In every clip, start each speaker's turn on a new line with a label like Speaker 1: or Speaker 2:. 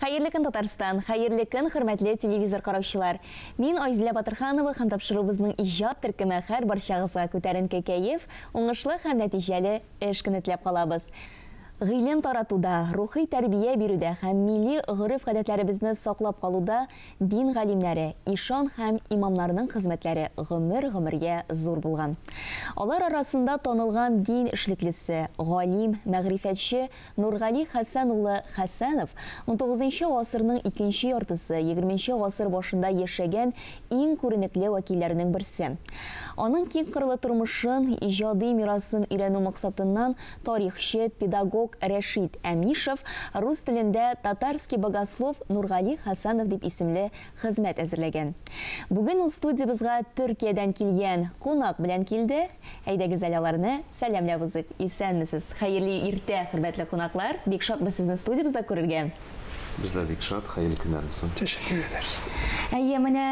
Speaker 1: Хәерле көн, Татарстан! Хәерле көн, хөрмәтле телевизор караучылар! Мин Айзилә Батырханова һәм тапшыруыбызның иҗат төркеме һәр барчагызга күтәренке кәеф, уңышлы һәм нәтиҗәле эш көне теләп калабыз. Гыйлем таратуда, рухи тәрбия бирүдә һәм милли гореф-гадәтләребезне саклап калуда дин галимнәре, ишан һәм имамнарның хезмәтләре гомер-гомергә зур булган. Алар арасында танылган дин эшлеклесе, галим, мәгърифәтче Нургали Хәсән улы Хәсәнов, унтугызынчы гасырның икенче яртысы, егерменче гасыр башында яшәгән иң күренекле вәкилләренең берсе. Аның киңкырлы тормышын, иҗади мирасын өйрәнү максатыннан тарихчы, педагог Рәшит Әмишев рус телендә Татарский богослов Нургали Хәсәнов дип исемле хезмәт әзерләгән. Бүген ул студиябезгә Төркиядән килгән кунак белән килде. Әйдәгез әле аларны сәламләп узыйк. Исәнмесез! Хәерле иртә, хөрмәтле кунаклар! Бик шатбыз сезне студиябездә күрергә.
Speaker 2: Без дә бик шат, хәерле көннәр булсын.
Speaker 3: Тәшәккүр ederiz.
Speaker 1: Әйе, менә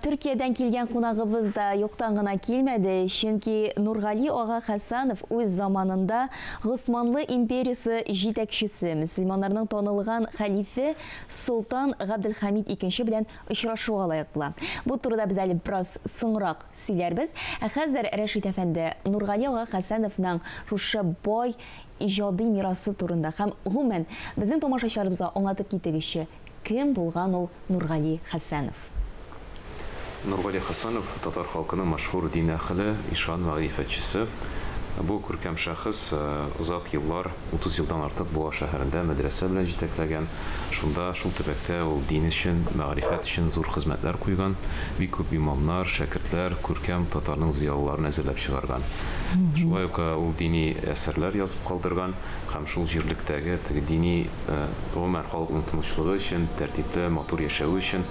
Speaker 1: Төркиядән килгән кунагыбыз да юктан гына килмәде, чөнки Нургали ага Хәсәнов үз заманында Госманлы империясе җитәкчесе, мөселманнарның танылган хәлифе Солтан Габделхәмид икенче белән очрашуга лаек була. Бу турыда без әле бераз соңрак сөйләрбез. Ә хәзер, Рәшит әфәнде, Нургали ага Хәсәновның шушы бай иҗади мирасы турында һәм, гомумән, безнең тамашачыларыбызга аңлатып китегезче, кем булган ул Нургали Хәсәнов?
Speaker 2: Нургали Хәсәнов, татар халкының мәшһүр дин әһеле, ишан, мәгърифәтчесе. Бу күркәм шәхес озак еллар, 30 елдан артык Буа шәһәрендә мәдрәсә белән җитәкләгән. Шунда, шул төбәктә ул дин өчен, мәгърифәт өчен зур хезмәтләр куйган. Бик күп имамнар, шәкертләр, күркәм татарның зыялыларын әзерләп чыгарган. Шулай ук ул дини әсәрләр язып калдырган һәм шул җирлектәге теге дини, гомумән, халыкның тынычлыгы өчен, тәртипле, матур яшәве өчен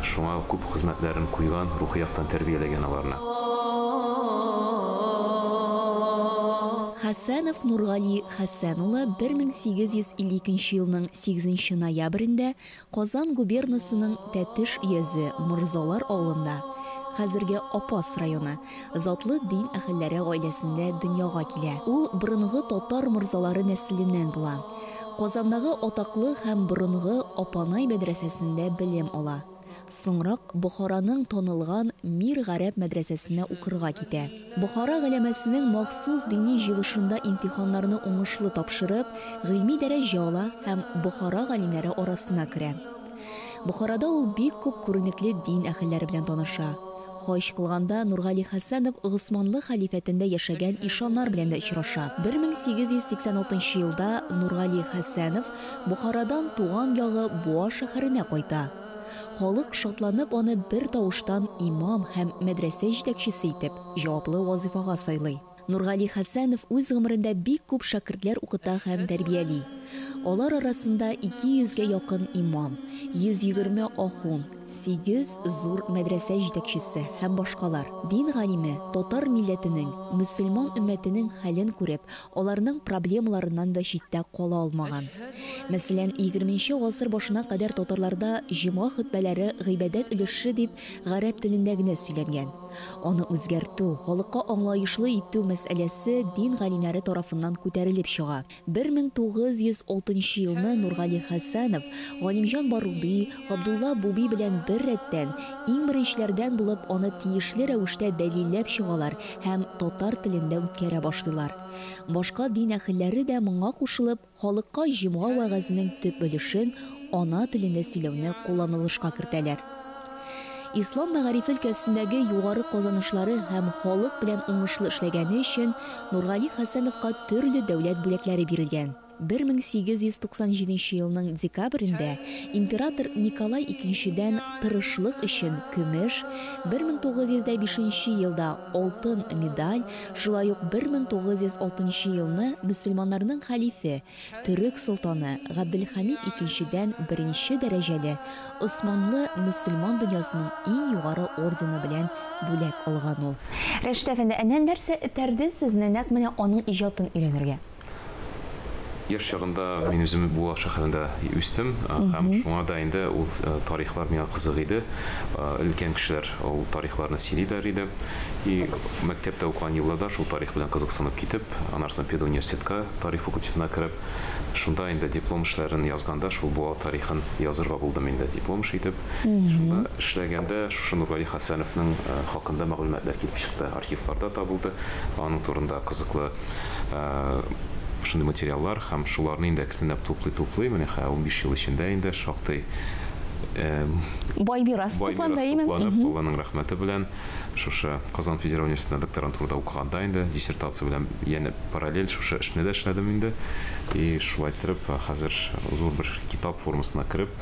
Speaker 2: Шуңа күп хезмәтләрен куйган, рухи яктан тәрбияләгән аларны.
Speaker 1: Хәсәнов Нургали Хәсән улы 1852 елның сигезенче ноябрендә Казан губернасының Тәтеш өязе Морзалар авылында, хәзерге Апас районы, затлы дин әһелләре гаиләсендә дөньяга килә. Ул борынгы татар морзалары нәселеннән була. Казандагы атаклы һәм борынгы Апанай мәдрәсәсендә белем ала. Соңрак Бохараның танылган Мир гарәп мәдрәсәсенә укырга китә. Бохара голәмәсенең махсус дини җыелышында имтиханнарны уңышлы тапшырып, гыйльми дәрәҗә ала һәм Бохара галимнәре арасына керә. Бохарада ул бик күп күренекле дин әһелләре белән таныша. Хаҗ кылганда Нургали Хәсәнов Госманлы хәлифәтендә яшәгән ишаннар белән дә очраша. 1886 елда Нургали Хәсәнов Бохарадан туган ягы Буа шәһәренә кайта. Халык шатланып аны бер тавыштан имам һәм мәдрәсә җитәкчесе итеп, җаваплы вазыйфага сайлый. Нургали Хәсәнов үз гомерендә бик күп шәкертләр укыта һәм тәрбияли. Алар арасында 200 гә якын имам, 120 ахун, 8 зур мәдрәсә җитәкчесе һәм башкалар. Дин галиме татар милләтенең, мөселман өммәтенең хәлен күреп, аларның проблемаларыннан да читтә кала алмаган. Мәсәлән, егерменче гасыр башына кадәр татарларда җомга хөтбәләре гыйбадәт өлеше дип гарәп телендә генә сөйләнгән. Аны үзгәртү, халыкка аңлаешлы итү мәсьәләсе дин галимнәре тарафыннан күтәрелеп чыга. 1906 елны Нургали Хәсәнов, Галимҗан Баруди, Габдулла Буби белән бер рәттән, иң беренчеләрдән булып аны тиешле рәвештә дәлилләп чыгалар һәм татар телендә үткәрә башлыйлар. Башка дин әһелләре дә моңа кушылып, Халыкка җомга вәгазенең төп өлешен ана телендә сөйләүне кулланылышка кертәләр. Ислам мәгарифе өлкәсендәге югары казанышлары һәм халык белән уңышлы эшләгәне өчен Нургали Хәсәновка төрле дәүләт бүләкләре бирелгән. 1897 елның декабрендә император Николай Икенчедән тырышлык өчен көмеш, 1905 елда алтын медаль, Шулай ук 1906 елны мөселманнарның хәлифе, төрек солтаны Габделхәмид Икенчедән беренче дәрәҗәле Османлы мөселман дөньясының иң югары ордены белән бүләк алган ул. Рәшит әфәнде, ә нәрсә этәрде сезне нәкъ менә аның иҗатын өйрәнергә?
Speaker 2: Яшь чагында мин үзем Буа шәһәрендә үстем, һәм шуңа да инде ул тарихлар миңа кызык иде. Өлкән кешеләр ул тарихларны сөйлиләр иде. И мәктәптә укыган елларда шул тарих белән кызыксынып китеп, аннан соң педуниверситетка тарих факультетына кереп, шунда инде диплом эшләрен язганда шул Буа тарихын язырга булдым инде диплом эше итеп. Шунда эшләгәндә шушы Нургали Хәсәновның хакында мәгълүматлар килеп чыкты, архивларда табылды. Аның турында кызыклы шундый материаллар һәм шуларны инде әкренләп туплый-туплый, менә 15 ел эчендә инде шактый
Speaker 1: бай мирас тупланды,
Speaker 2: Алланың рәхмәте белән шушы Казан федераль университетында докторантурада укыганда инде диссертация белән янә параллель шушы эшне дә эшләдем инде. И шулай итеп хәзер зур бер китап формасына кереп,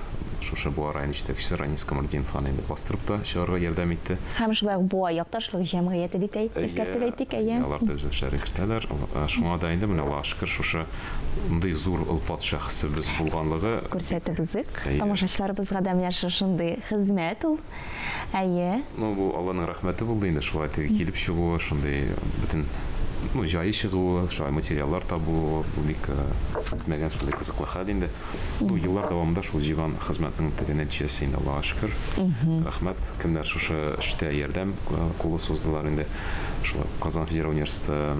Speaker 2: шушы Буа районы җитәкчесе Ранис Камартдинов аны инде бастырып та чыгарырга ярдәм итте.
Speaker 1: Һәм шулай ук Буа якташлык җәмгыяте дип тә искәртеп әйттек, әйе.
Speaker 2: Алар да үз эшләрен кертәләр. Шуңа да инде менә Аллаһка шөкер, шушы мондый зур олпат шәхесебез булганлыгы
Speaker 1: күрсәтеп узыйк. Тамашачыларыбызга да менә шушындый хезмәт ул. Әйе.
Speaker 2: Ну, бу Алланың рәхмәте булды инде, шулай теге килеп чыгуы, шундый бөтен ну, җае чыгуы, шулай материаллар табуы, бу бик көтмәгән шундый кызыклы хәл инде. Ну, еллар дәвамында шул җыйган хезмәтнең теге нәтиҗәсе инде, Аллаһка шөкер. Рәхмәт, кемнәр шушы эштә ярдәм кулы суздылар инде. Шулай Казан федераль университеты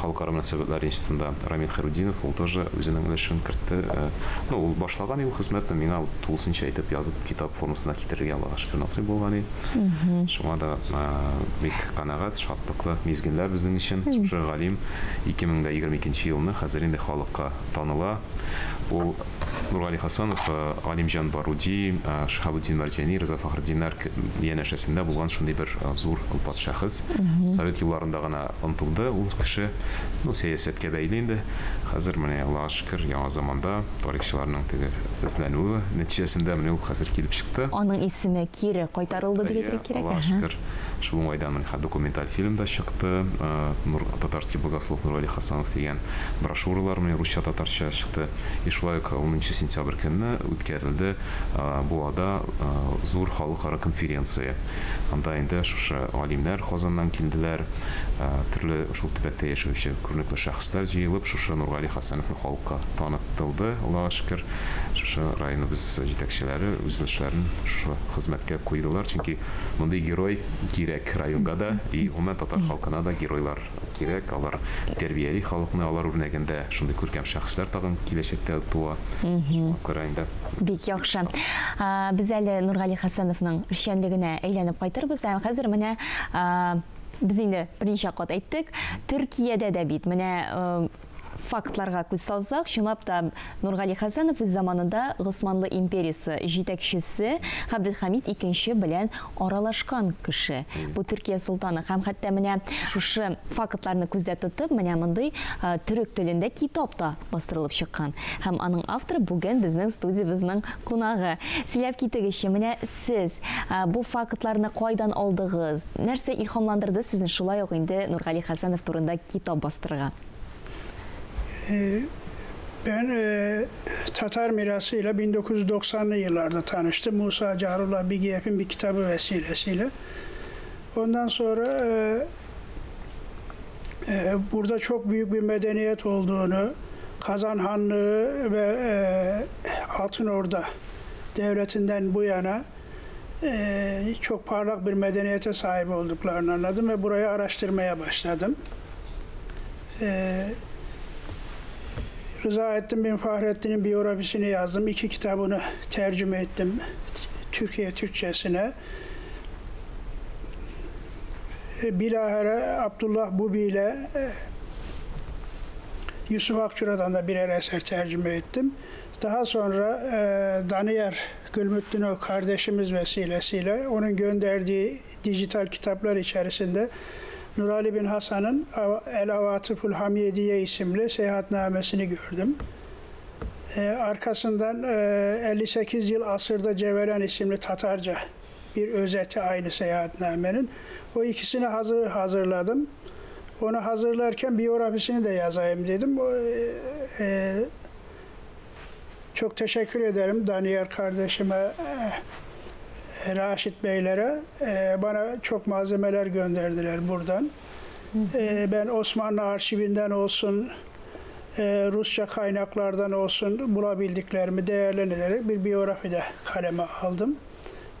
Speaker 2: халыкара мөнәсәбәтләр институтында Рамил Хәйрутдинов, ул тоже үзенең өлешен кертте. Ну, ул башлаган ул хезмәтне миңа тулысынча итеп язып китап формасына китерергә Аллаһка шөкер насыйп булган иде. Шуңа да бик канәгать, шатлыклы мизгелләр безнең өчен. Шушы галим 2022 елны хәзер инде халыкка таныла. Ул Нургали Хасанов, Галимҗан Баруди, Шиһабетдин Мәрҗани, Риза Фәхретдиннәр янәшәсендә булган шундый бер зур олпат шәхес. Совет елларында гына омтылды ул кеше, ну, сәясәткә бәйле инде. Хәзер менә Аллаһка шөкер, яңа заманда тарихчыларның теге эзләнүе нәтиҗәсендә менә ул хәзер килеп чыкты.
Speaker 1: Аның исеме кире кайтарылды дип әйтергә кирәк.
Speaker 2: Аллаһка шөкер. Шул уңайдан менә документаль фильм да чыкты. Татарский богослов Нургали Хасанов дигән брошюралар менә русча, татарча чыкты. И шулай ук 10 сентябрь көнне үткәрелде Буада зур халыкара конференция. Анда инде шушы галимнәр Казаннан килделәр, төрле шул төбәктә яшәүче күренекле шәхесләр җыелып, шушы Нургали Хасановны халыкка таныттылды. Аллаһка шөкер, шушы районыбыз җитәкчеләре үз өлешләрен шушы хезмәткә куйдылар, чөнки мондый герой кирәк районга да, и гомумән татар халкына да геройлар кирәк. Алар тәрбияли халыкны, алар үрнәгендә шундый күркәм шәхесләр тагын киләчәктә туа. Шуңа күрә инде
Speaker 1: бик яхшы. Без әле Нургали Хасановның эшчәнлегенә әйләнеп кайтырбыз. Һәм хәзер менә без инде берничә кат әйттек, Төркиядә дә бит менә фактларга күз салсак, чынлап та Нургали Хасанов үз заманында Госманлы империясе җитәкчесе Габделхамид икенче белән аралашкан кеше. Бу Төркия солтаны. Һәм хәтта менә шушы фактларны күздә тотып, менә мондый төрек телендә китап та бастырылып чыккан. Һәм аның авторы бүген безнең студиябезнең кунагы. Сөйләп китегезче, менә сез бу фактларны кайдан алдыгыз? Нәрсә илһамландырды сезне шулай ук инде Нургали Хасанов турында китап бастырырга?
Speaker 3: Ben Tatar mirasıyla 1990'lı yıllarda tanıştım. Musa Carullah Bigiyev'in bir kitabı vesilesiyle. Ondan sonra burada çok büyük bir medeniyet olduğunu, Kazan Hanlığı ve Altın Orda devletinden bu yana çok parlak bir medeniyete sahip olduklarını anladım ve burayı araştırmaya başladım. Rızaettin bin Fahrettin'in biyografisini yazdım. 2 kitabını tercüme ettim Türkiye Türkçesine. Bilahare Abdullah Bubi ile Yusuf Akçura'dan da birer eser tercüme ettim. Daha sonra Daniyar Gülmüttünov kardeşimiz vesilesiyle onun gönderdiği dijital kitaplar içerisinde Nurali bin Hasan'ın El Avatıful Hamiyediye isimli seyahatnamesini gördüm. Arkasından 58 yıl asırda Cevelen isimli Tatarca bir özeti aynı seyahatnamenin. O ikisini hazırladım. Onu hazırlarken biyografisini de yazayım dedim. Çok teşekkür ederim Daniyar kardeşime, Raşit Beylere. Bana çok malzemeler gönderdiler buradan. Ben Osmanlı arşivinden olsun, Rusça kaynaklardan olsun bulabildiklerimi değerlendirerek bir biyografi de kaleme aldım.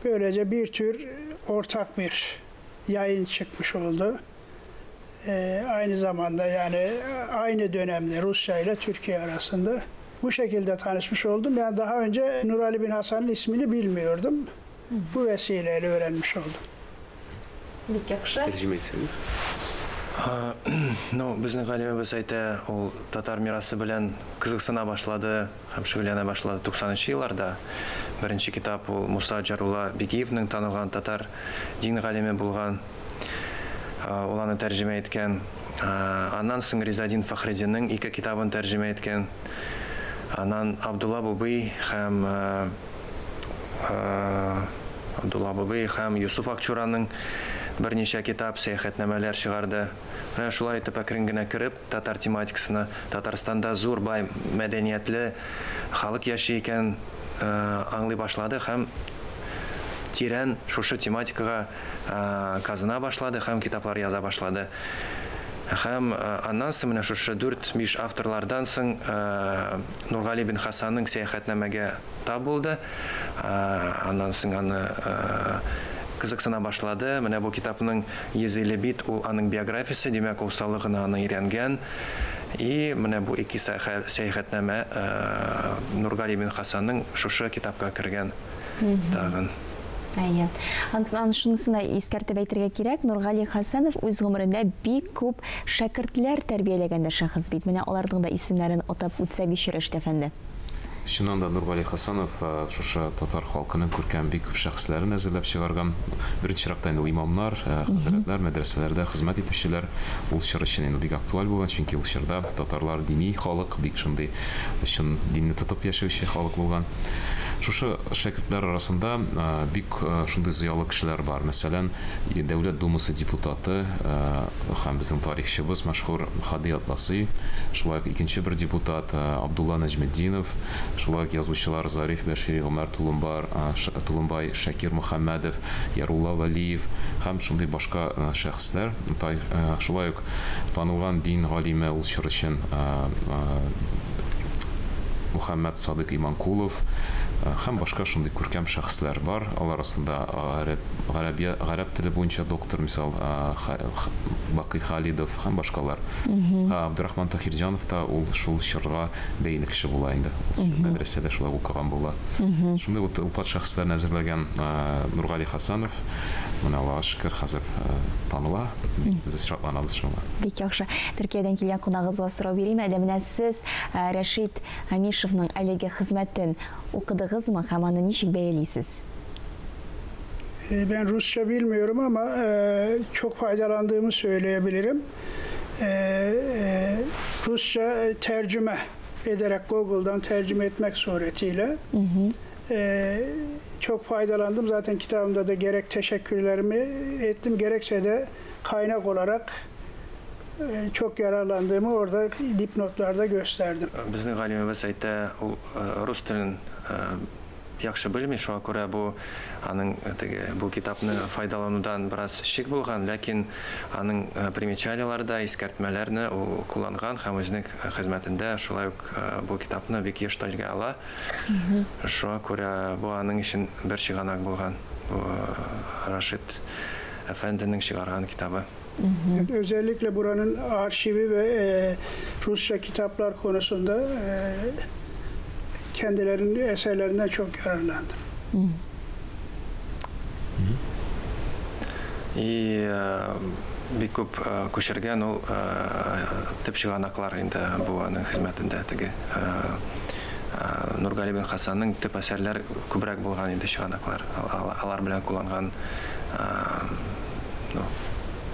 Speaker 3: Böylece bir tür ortak bir yayın çıkmış oldu. Aynı zamanda yani aynı dönemde Rusya ile Türkiye arasında bu şekilde tanışmış oldum. Yani daha önce Nurali bin Hasan'ın ismini bilmiyordum. Bu vesileyle öğrenmiş oldum.
Speaker 1: Бик яхшы.
Speaker 2: Тәрҗемә итсәгез.
Speaker 4: Ну, безнең галимебез әйтә, ул татар мирасы белән кызыксына башлады һәм шөгыльләнә башлады 90 елларда. Беренче китап ул Муса Джарула Бигиевның, танылган татар дин галиме булган. Ул аны тәрҗемә иткән. Аннан соң Ризадин Фәхреддиннең ике китабын тәрҗемә иткән. Аннан Абдулла Бубый һәм Юсуф Акчураның берничә китап, сәяхәтнамәләр чыгарды. Менә шулай итеп әкрен генә кереп татар тематикасына, Татарстанда зур, бай мәдәниятле халык яши икән, аңлый башлады һәм тирән шушы тематикага казына башлады һәм китаплар яза башлады. Һәм аннан соң менә шушы 4-5 авторлардан соң Нургали бин Хасанның сәяхәтнамәгә тап булды. Аннан соң аны кызыксына башлады. Менә бу китапның 150 бит ул аның биографиясе, димәк, ул саллы гына аны өйрәнгән. И менә бу ике сәяхәтнамә Нургали бин Хасанның шушы китапка кергән тагын.
Speaker 1: Әйе. Ансын шунысын да искәртеп әйтергә кирәк, Нургали Хасанов үз гомерендә бик күп шәкертләр тәрбияләгән дә шәхес бит. Менә аларның да исемнәрен атап үтсәгез, Рәшит әфәнде.
Speaker 2: Чыннан да Нургали Хасанов шушы татар халкының күркәм бик күп шәхесләрен әзерләп чыгарган. Беренче чиратта инде ул имамнар, хәзрәтләр, мәдрәсәләрдә хезмәт итүчеләр ул чор өчен инде бик актуаль булган, чөнки ул чорда татарлар дини халык, бик шундый чын динне тотып яшәүче халык булган. Шушы шәкертләр арасында бик шундый зыялы кешеләр бар. Мәсәлән, Дәүләт Думасы депутаты һәм безнең тарихчыбыз мәшһүр Хади Атласи, шулай ук икенче бер депутат Абдулла Нәҗметдинов, шулай ук язучылар Зариф Бәшири, Гомәр Тулумбар, Тулумбай, Шакир Мөхәммәдов, Ярулла Вәлиев һәм шундый башка шәхесләр. Шулай ук танылган дин галиме ул чор өчен Мөхәммәд Садык Иманкулов һәм башка шундый күркәм шәхесләр бар. Алар арасында гарәп теле буенча доктор, мисал, Бакый Халидов һәм башкалар. Абдурахман Тахирҗанов та ул шул чорга бәйле кеше була инде. Мәдрәсәдә шулай укыган була. Шундый вот олпат шәхесләрне әзерләгән Нургали Хасанов. Менә Аллага шөкер, хәзер таныла. Без шатланабыз шуңа.
Speaker 1: Бик яхшы. Төркиядән килгән кунагыбызга сорау бирим әле. Менә сез Рәшит Амишевның әлеге хезмәтен укыдыгызмы һәм аны ничек бәялисез?
Speaker 3: Ben Rusça bilmiyorum ama çok faydalandığımı söyleyebilirim. Rusça tercüme ederek Google'dan tercüme etmek suretiyle çok faydalandım. Zaten kitabımda da gerek teşekkürlerimi ettim, gerekse de kaynak olarak çok yararlandığımı orada dipnotlarda gösterdim.
Speaker 4: Безнең галимебез әйтә, ул рус телен яхшы белми, шуңа күрә бу аның теге бу китапны файдаланудан бераз шик булган, ләкин аның примечаниеләрдә искәртмәләрне ул кулланган һәм үзенең хезмәтендә шулай ук бу китапны бик еш телгә ала. Шуңа күрә бу аның өчен бер чыганак булган. Бу Рашид әфәнденең чыгарган китабы.
Speaker 3: Özellikle buranın arşivi ve Rusça kitaplar konusunda kendilerinin eserlerinden çok yararlandım.
Speaker 4: И бик күп күчергән ул төп чыганаклар инде бу аның хезмәтендә теге Нургали бин Хасанның төп әсәрләр күбрәк булган инде чыганаклар. Алар белән кулланган, ну,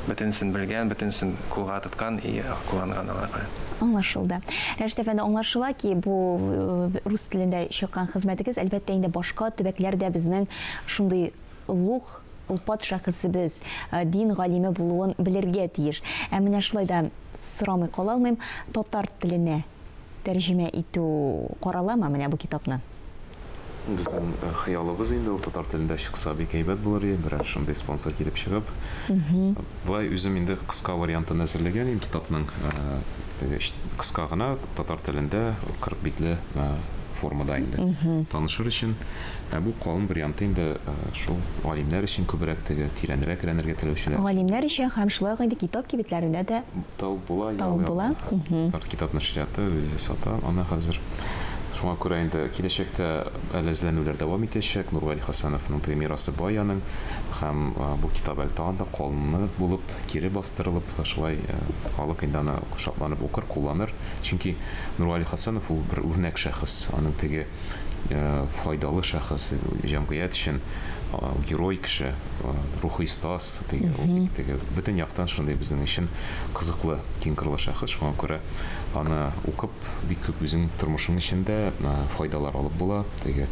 Speaker 4: бөтенесен белгән, бөтенесен кулга тоткан и кулланган алар белән.
Speaker 1: Аңлашылды. Рәшит әфәнде, аңлашыла ки, бу рус телендә чыккан хезмәтегез, әлбәттә, инде башка төбәкләрдә безнең шундый олуг, олпат шәхесебез, дин галиме булуын белергә тиеш. Ә менә шулай да сорамый кала алмыйм, татар теленә тәрҗемә итү караламы менә бу китапны?
Speaker 2: Безнең хыялыбыз инде ул татар телендә чыкса бик әйбәт булыр иде, берәр шундый спонсор килеп чыгып. Болай үзем инде кыска вариантын әзерләгән идем китапның, теге кыска гына татар телендә 40 битле формада инде танышыр өчен. Ә бу калын варианты инде шул галимнәр өчен күбрәк, теге тирәнрәк өйрәнергә теләүчеләр.
Speaker 1: Галимнәр өчен һәм шулай ук инде китап кибетләрендә дә
Speaker 2: табып була.
Speaker 1: Табып була.
Speaker 2: Татар китап нәшрияты үзе сата аны хәзер. Шуңа күрә инде киләчәктә әле эзләнүләр дәвам итәчәк. Нургали Хәсәновның теге мирасы бай аның, һәм бу китап әле тагын да калыны булып, кире бастырылып, шулай халык инде аны шатланып укыр, кулланыр. Чөнки Нургали Хәсәнов ул бер үрнәк шәхес, аның теге файдалы шәхес, җәмгыять өчен герой кеше, рухи остаз, теге ул теге бөтен яктан шундый безнең өчен кызыклы, киңкырлы шәхес. Шуңа күрә аны укып бик күп үзең тормышың эчендә файдалар алып була. Теге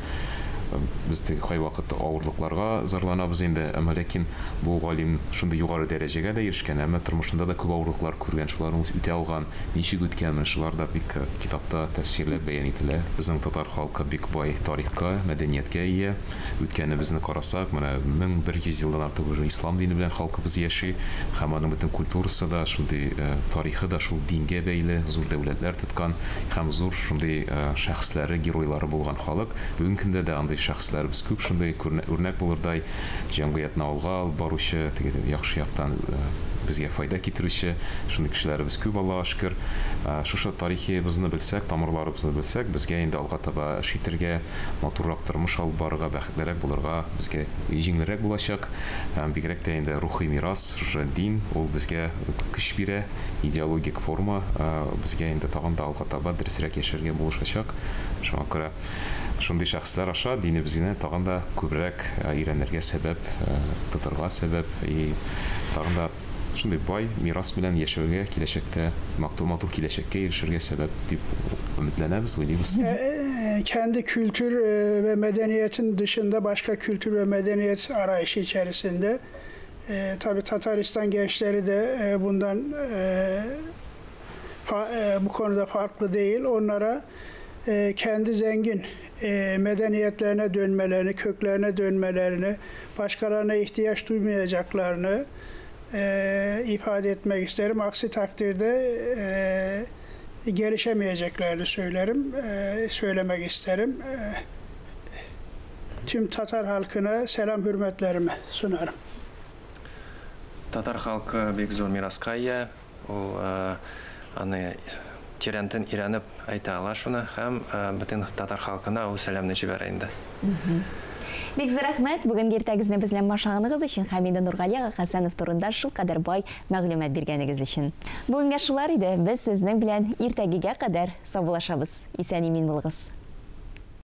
Speaker 2: без теге кайвакыт авырлыкларга зарланабыз инде, әмма ләкин бу галим шундый югары дәрәҗәгә дә ирешкән, әмма тормышында да күп авырлыклар күргән, шуларны үтә алган, ничек үткән, менә шулар да бик китапта тәфсирләп бәян ителә. Безнең татар халкы бик бай тарихка, мәдәнияткә ия. Үткәнебезне карасак, менә 1100 елдан артык уже ислам дине белән халкыбыз яши, һәм аның бөтен культурасы да, шундый тарихы да шул дингә бәйле, зур дәүләтләр тоткан һәм зур шундый шәхесләре, геройлары булган халык. Бүгенге көндә дә андый шәхесләребез күп, шундый үрнәк булырдай, җәмгыятьне алга алып баручы, теге яхшы яктан безгә файда китерүче шундый кешеләребез күп, Аллаһка шөкер. Шушы тарихыбызны белсәк, тамырларыбызны белсәк, безгә инде алга таба эш итәргә, матуррак тормыш алып барырга, бәхетлерәк булырга безгә җиңелрәк булачак. Һәм бигрәк тә инде рухи мирас, шушы дин, ул безгә көч бирә, идеологик форма безгә инде тагын да алга таба дөресрәк яшәргә булышачак. Шуңа күрә шундый шәхесләр аша динебезне тагын да күбрәк өйрәнергә сәбәп, тотырга сәбәп, и тагын да шундый бай мирас белән яшәүгә, киләчәктә матур киләчәккә ирешергә сәбәп дип өметләнәбез, уйлыйбыз.
Speaker 3: Kendi kültür ve medeniyetin dışında başka kültür ve medeniyet arayışı içerisinde. Tabii Tataristan gençleri de bundan bu konuda farklı değil. Onlara kendi zengin medeniyetlerine dönmelerini, köklerine dönmelerini, başkalarına ihtiyaç duymayacaklarını ifade etmek isterim. Aksi takdirde gelişemeyeceklerini söylerim, söylemek isterim. Tüm Tatar halkına selam hürmetlerimi sunarım.
Speaker 4: Tatar halkı бик зур мираска ия. Ул аны тирәнтен өйрәнеп әйтә ала шуны һәм бөтен татар халкына ул сәламне җибәрә инде.
Speaker 1: Бик зур рәхмәт бүгенге иртәгезне безлән башлаганыгыз өчен һәм инде Нургали ага Хәсәнов турында шулкадәр бай мәгълүмат биргәнегез өчен. Бүгенгә шулар иде. Без сезнең белән иртәгегә кадәр саубуллашабыз. Исән имин булыгыз.